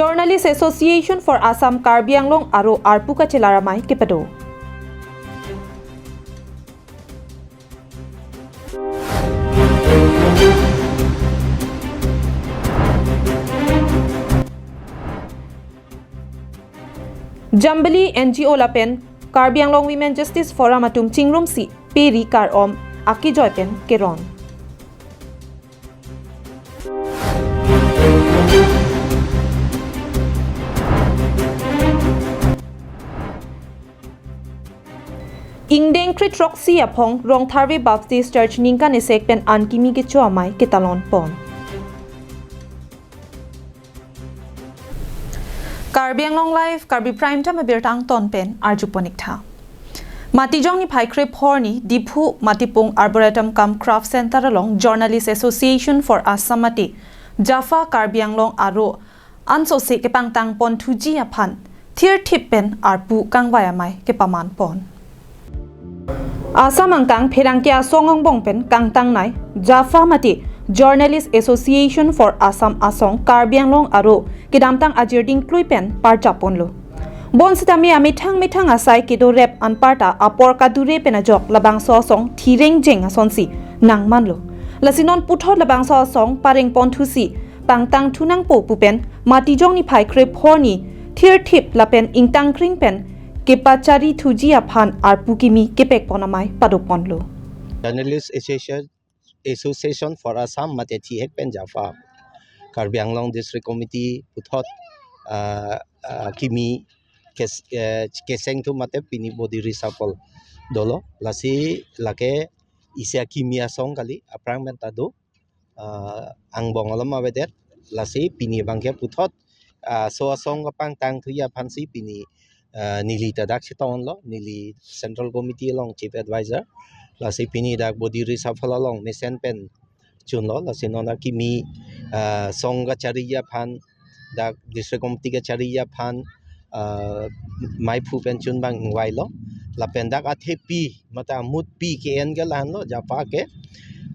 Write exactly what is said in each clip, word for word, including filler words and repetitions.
Journalist Association for Assam Karbi Anglong aro arpu kachelar amei kepado. Jambili N G O lapen Karbi Anglong Women Justice Forum atum chingrumsi peri kar-om akejoi pen keron. Ingdeng kre throksi aphong Rongtharve Baptist Church ningkan esek pen an kimi kecho amei ketalon pon. Karbi Anglong Live, Karbi Prime Time abirta angton pen arjupon ik tha. Matijong niphai kre phor arni Diphu Matipung Arboretum cum Craft Center along Journalist Association for Assam mate JAFA Karbi Anglong aro ansose kepangtang pon thuji aphan thirthip pen arpu kangvai amei kepaman pon. Assam angkang pherangke asong angbong pen kangtangnei JAFA mate Journalist Association for Assam asong Karbi Anglong aro kedamtang ajir dingklui pen parjap ponlo. Bonsitame amethang methang asai kedo rep anparta apor kadure pen ajok labangso asong thireng jeng asonsi nangmanlo. Lasi non puthot labangso asong pareng pon thusi pangtang thu nangpo pu pen Matijong niphai kre phor arni thirthip lapen ingtangkring pen kepachari thuji aphan arpu kimi kepek pon amei pado ponlo. Journalist Association, Association for Assam mate thihek pen JAFA, Karbi Anglong District Committee puthot, ah, ah, kimi kes-, eh, keseng thu mate pini body reshuffle dolo. Lasi lake isi akimi asong kali, aphrang pen ta do, ah, angbong alam avedet. Lasi pini abangke puthot, ah, so asong kapangtang thuji aphansi pini, ah, neli ta dak chetonglo, neli Central Committee along Chief Advisor. Lasi pini dak body reshuffle along mesen pen chunlo, lasi non akimi, ah, song kachariji aphan, dak District Committee kachariji aphan, ah, maiphu pen chun abang ingvailo. Lapen dak athepi mate amutpi ke-en ke lahenlo, JAFA ke,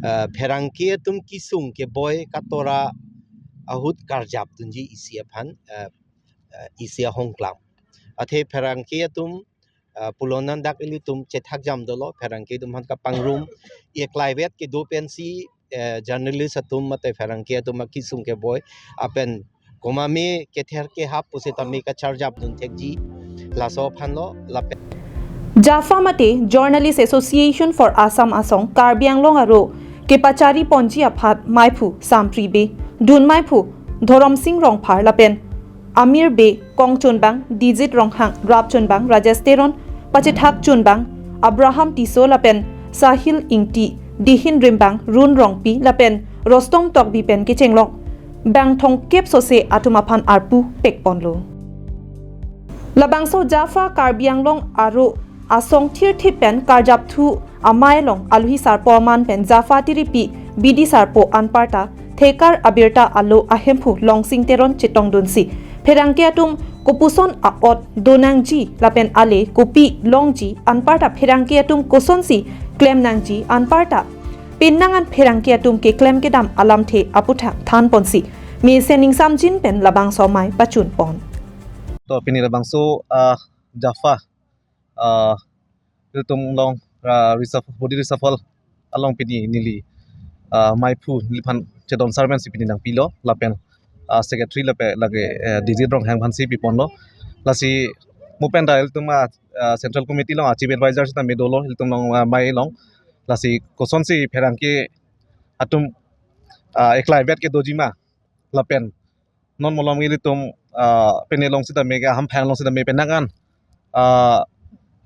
ah, pherangke atum kesung keboi katora ahut karjap dunji isi aphan, ah, ah, isi ahongklam. Athe pherangke atum, ah, pulonan dak ilitum chethak jam dolo, pherangke atum aphan kapangrum, eklaivet kedo pensi, eh, journalist atum mate pherangke atum akesung keboi apen komatne kether kehap pusitame kacharjap dun thekji, laso aphanlo lapen. JAFA mate Journalist Association for Assam asong Karbi Anglong aro kepachari ponji aphan maiphu Sampri Bey, dun maiphu Dhorom Sing Rongphar lapen Amir Bey, kongchunbang Dijit Ronghang, rapchunbang Rajesh Teron, pachethak chunbang Abraham Tisso lapen Sahil Ingti, dihin rimbang Run Rongpi lapen Rostom Tokbi pen kechenglok bang thomkep sose atum aphan arpu pek ponlo. Labangso JAFA Karbi Anglong aro asong thirthip pen karjap thu amei along aluhi sarpo aman pen JAFA tiripi bidi sarpo anparta thekar abirta alo ahemphu Longsing Teron chetong dunsi pherangke atum kopuson a-ot do nangji lapen ale kopi longji anparta pherangke atum kosonsi klem nangji anparta penang an pherangke atum keklem kedam alamthe aputhak than ponsi mesen ingsamjin pen labangso amei pachun pon. To pini labangso, ah, JAFA, ah, ilitum along, ah, reshuffle, body reshuffle along pini neli, ah, maiphu neliphan chedon sar pensi pini nangpilo lapen, ah, secretary lapen lake, eh, Dijit Ronghang aphansi piponlo. Lasi mo pen ta ilitum, ah, ah, Central Committee along, ah, Chief Advisor sitame dolo ilitum along, ah, amei along. Lasi kosonsi pherangke atum, ah, eklaivet kedoji ma lapen non malom ilitum, ah, pine along sitame ke, ahamphang along sitame penang an, ah,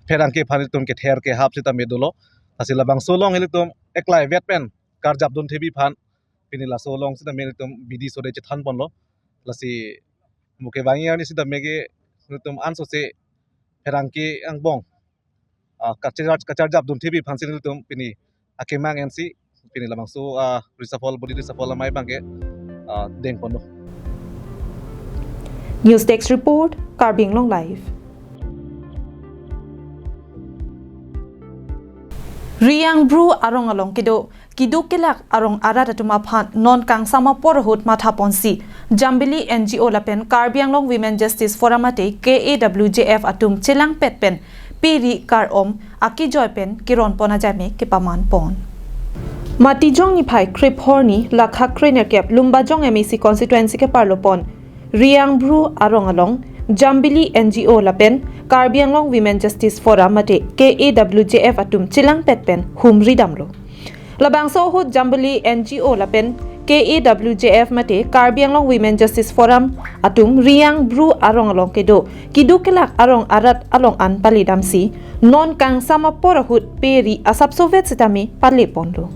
pherangke aphan ilitum kether kehap sitame dolo. Lasi labangso along ilitum eklaivet pen karjap dunthepi aphan pini laso along sitame ilitum bidi sode chethan ponlo. Lasi mo kevangji arni sitame ke ilitum ansose pherangke angbong, ah, kachar-, kacharjap dunthepi aphansi ilitum pini akemang ensi pini labangso, ah, reshuffle, body reshuffle amei abangke, ah, deng ponlo. News Desk Report, Karbi Anglong Live. Reang Bru arong along kedo kiduk kelak arong arat atum aphan non kangsam apor ahut mathaponsi Jambili N G O lapen Karbi Anglong Women Justice Forum mate K A W J F atum chelangpet pen pe ri kar-om akejoi pen keronpon ajai me kepamanpon. Matijong niphai krepho arni lakha krenerkep Lumbajong M A C constituency keparlopon Reang Bru arong along Jambili N G O lapen Karbi Anglong Women Justice Forum mate K A W J F atum chelangpet pen humri damlo. Labangso ahut Jambili N G O lapen K A W J F mate Karbi Anglong Women Justice Forum atum Reang Bru arong along kedo kiduk kelak arong arat along an pale damsi non kangsam apor ahut pe ri asapso vet sitame paleponlo.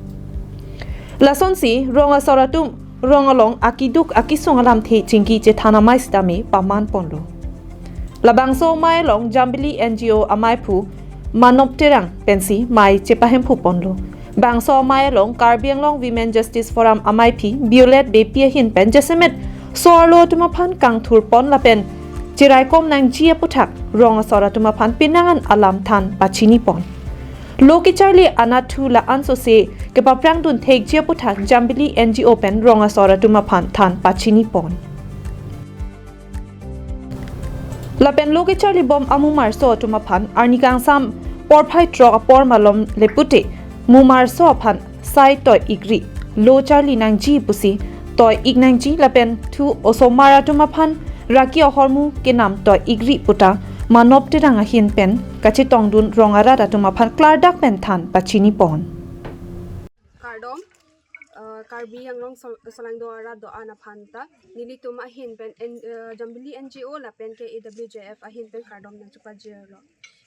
Lasonsi rong asor atum rong along akiduk akesung alamthe chingki chethan amei sitame pamanponlo. Labangso amei along Jambili N G O ameiphu Manop Terang pensi mei chepahemphonponlo. Bangso amei along Karbi Anglong Women Justice Forum ameiphi Violet Beypi ahin pen jasemet so-arlo atum aphan kangthurpon lapen cheraikom nangji aputhak rong asor atum aphan penang an alam than pachinipon. Lo kecharli anatthu la-an sose kepaphrangdun thekji aputhak Jambili N G O pen rong asor atum aphan than pachinipon. Lapen lo kecharlibom amumarso atum aphan arni kangsam porphai throk apor malom le pute mumarso aphan sai toi-ikri lo charli nangji pusi toi-ik nangji lapen thu osomar atum aphan raki ahormu kenam toi-ikri puta Manop Terang ahin pen kachetongdun rong arat atum aphan klardak pen than pachinipon. Kardom, uh, Karbi Anglong Sol-, Solangdo arat do-an aphan ta nelitum ahin pen N-, uh, Jambili N G O lapen K A W J F ahin pen kardom nangchepajirlo.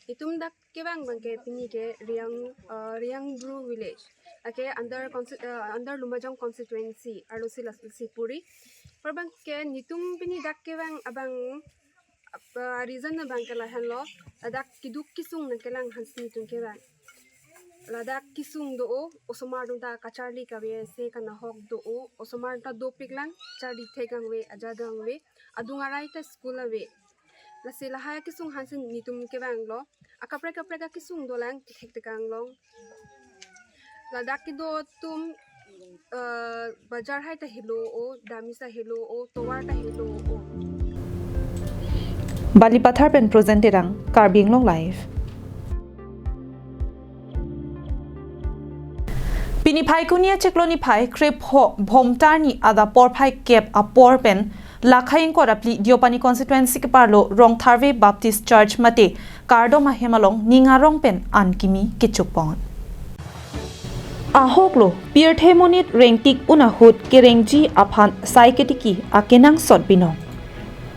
Itum dak kevang abangke pini ke Reang, uh, Reang Bru village. Ake under consti-, uh, under Lumbajong constituency, arlosi la Sipuri. Par abangke nelitum pini dak kevang abang, uh, reason abangke lahenlo, ladak kiduk kesung nangkelang hansi nelitum kevang. Ladak kesung do-o, osomar atum ta kacharli kave ase, kanahok do-o, osomar atum ta dopiklang, charli thek angve, aja do angve, adung arai ta school ave. Lasi lahai akesung hansi nelitum kevanglo. Akaprek kaprek akesung dolang, kethek tekang long. Ladak kedo atum, eh, bajar hai ta helo-o, damis ta helo-o, tovar ta helo-o. Balipathar pen Projen Terang, Karbi Anglong Live. Pini Phaikuni achiklo niphai krepho Bhomtar ni adap porphai kep apor pen lakha ingkoi ra phli Deopani constituency keparlo Rongtharve Baptist Church mate kardom ahem along ning arong pen an kimi kechopon. Ahoklo pirthe monit rengtik un ahut kerengji aphan sai ketiki akenangsot binong.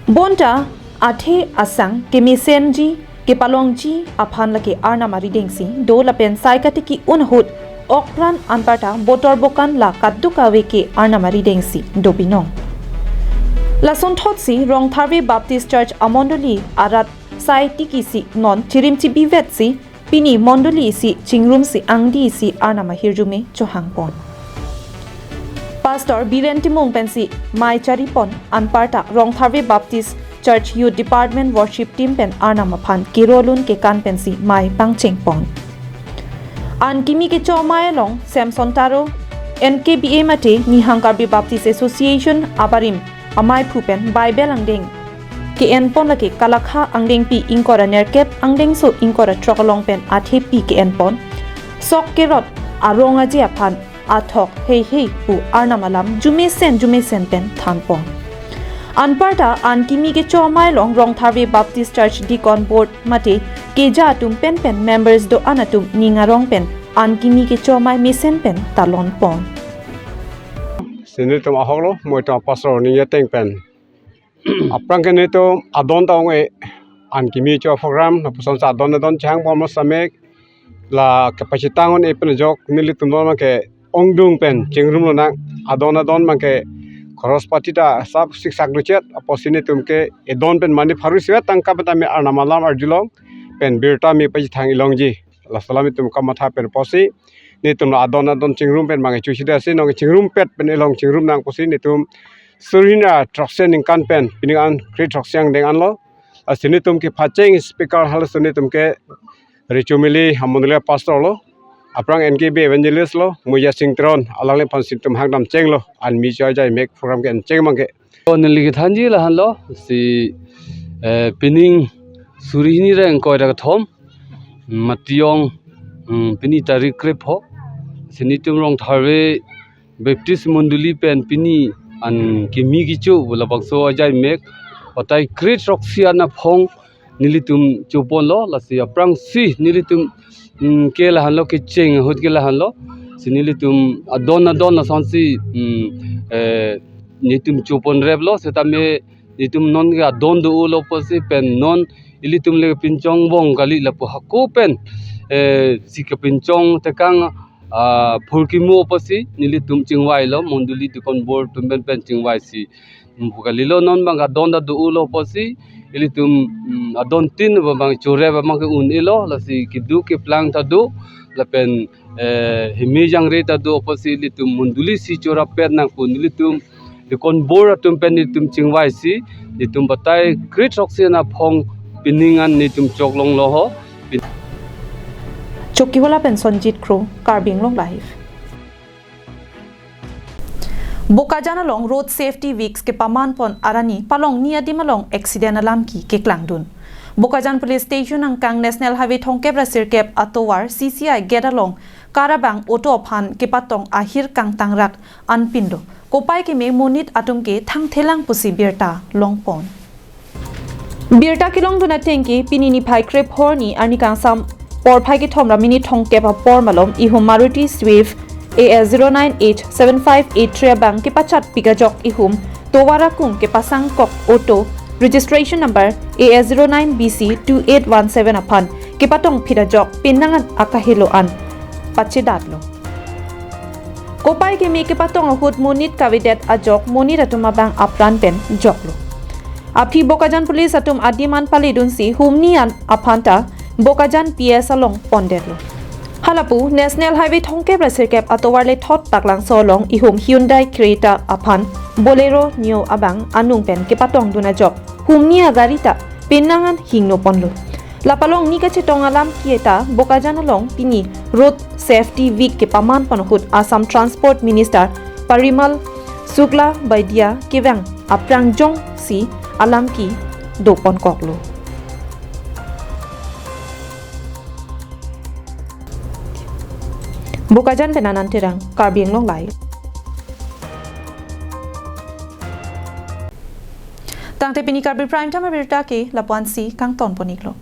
Bonta athe asang kemesenji kepalongji aphan lake Arnam arideng si do lapen sai katiki un ahut okpran anparta botor bokan la kaduk kave ke Arnam arideng si do binong. Lasonthotsi Rongtharve Baptist Church amondoli arat sai tikisi non chirim chibivetsi pini mondoli isi chingrumsi angdi isi Arnam ahirjume chohangpon. Pastor Biren Timung pensi mei charipon anparta Rongtharve Baptist Church Youth Department Worship Team pen Arnam aphan kerolun kekan pensi mei pangchengpon. An kimi kecho amei along Samson Taro, N K B A mate Nihang Karbi Baptist Association abarim ameiphu pen Bible angdeng ke-enpon lake Kalakha angdengpi ingkoi ra nerkep angdengso ingkoi ra throk along pen athepi ke-enpon sok kerot arong aje aphan athok heihei pu Arnam alam jumesen jumesen pen thanpon. Anparta an kimi kecho amei along Rongtharve Baptist Church Deacon Board mate keja atum pen pen members do-an atum ning arong pen an kimi kecho amei mesen pen talonpon. Si nelitum ahoklo, moitum apastor ning ateng pen. Aphrang ke nelitum adon ta ong-e, an kimi cho program, lapuson sa adon adon chang bom lo samek, la kepachitang un-e pen ajok, nelitum don abangke ongdung pen chingrum lonang, adon adon abangke khoros pati ta sap siksak duchet, apotsi nelitum ke edon pen mane pharo isi vet tangka pen tame Arnam alam arjulong, pen birta me pachithang ilongji. Laso alam itum kamatha pen apotsi nelitum la adon adon chingrum pen abang chusidasi nong chingrumpet pen elong chingrum nang apotsi nelitum suri hini ra throksi aningkan pen pining an kre throksi angdeng anlo. Lasi nelitum kepacheng speaker halaso nelitum ke Richo Mili amondoli pastor lo. Aphrang N K B evangelist lo, Moya Singtron, alangliphan si netum hangdam chenglo, an mi choi jai mek program ke encheng mangke. Neli kethanji lahenlo, si, eh, pining suri hini ra ingkoi ra kethom, Matiyong, hmm, pini tarik krepho, si netum Rongtharve Baptist Mondoli pen pini an kimi kecho pu labangso ajai mek, batai kre-throksi an aphong nelitum choponlo, lasi aphrangsi nelitum, mm, ke lahenlo, kecheng ahut ke lahenlo. Si nelitum adon adon lasonsi, mm, eh, netum choponreplo, setame netum non ke adon do-olo pusi pen non ilitum le pinchong bong kali lapu hako pen, eh, si kepinchong tekang, ah, phurkimo pusi nelitum chingvailo, mondoli deacon board atum pen pen chingvaisi. Mm, pu kalilo, non bang adon ta do-olo pusi, ilitum, mm, adon tin abang chorep abang ke un-elo, lasi keduk keplang ta do, lapen, eh, heme jangre ta do pusi ilitum mondoli si chorap pet nangkun ilitum deacon board atum pen ilitum chingvaisi, ilitum batai kre-throksi an aphong pining an netum choklonglo ho. Chokihola pen Sonjit Kro, Karbi Anglong Live. Bokajan along Road Safety Week kepamanpon arni palong ni adim along accident alam ke keklangdun. Bokajan Police Station angkang National Highway thomkep ra sirkep atovar C C I gate along car abang auto aphan kepatong ahir kangtangrak anpin do. Kopai keme monit atum ke thangthelang pusi birta longpon. Birta kelongdun ateng ke pini niphai krepho arni arni kangsam porphai kethom ra minit thomkep apor malom ihum Maruti Swift A S zero nine H seven five eight three abang kepachatpik ajok ihum tovar akung kepasangkok auto registration number A S zero nine B C two eight one seven aphan kepatongphit ajok penang an akahelo an pachedatlo. Kopai keme kepatong ahut monit kavedet ajok monit atum abang apran pen joklo. Aphi Bokajan Police atum adim an paledunsi humni an aphanta Bokajan P S along pondetlo. Halapu National Highway thomkep ra sirkep atovar le thot Paklangso along ihum Hyundai Creta aphan Bolero Neo abang anung pen kepatongdun ajok humni agari ta penang an hingno ponlo. Lapalong ni kachetong alam ke ta Bokajan along pini Road Safety Week kepamanpon ahut Assam Transport Minister Parimal Sukla Baidia kevang aphrang jongsi alam ke doponkoklo. Bokajan pen Anand Terang, Karbi Anglong Live. Tangte pini Karbi Prime Time abirta ke lapu-ansi kangtonpon-iklo.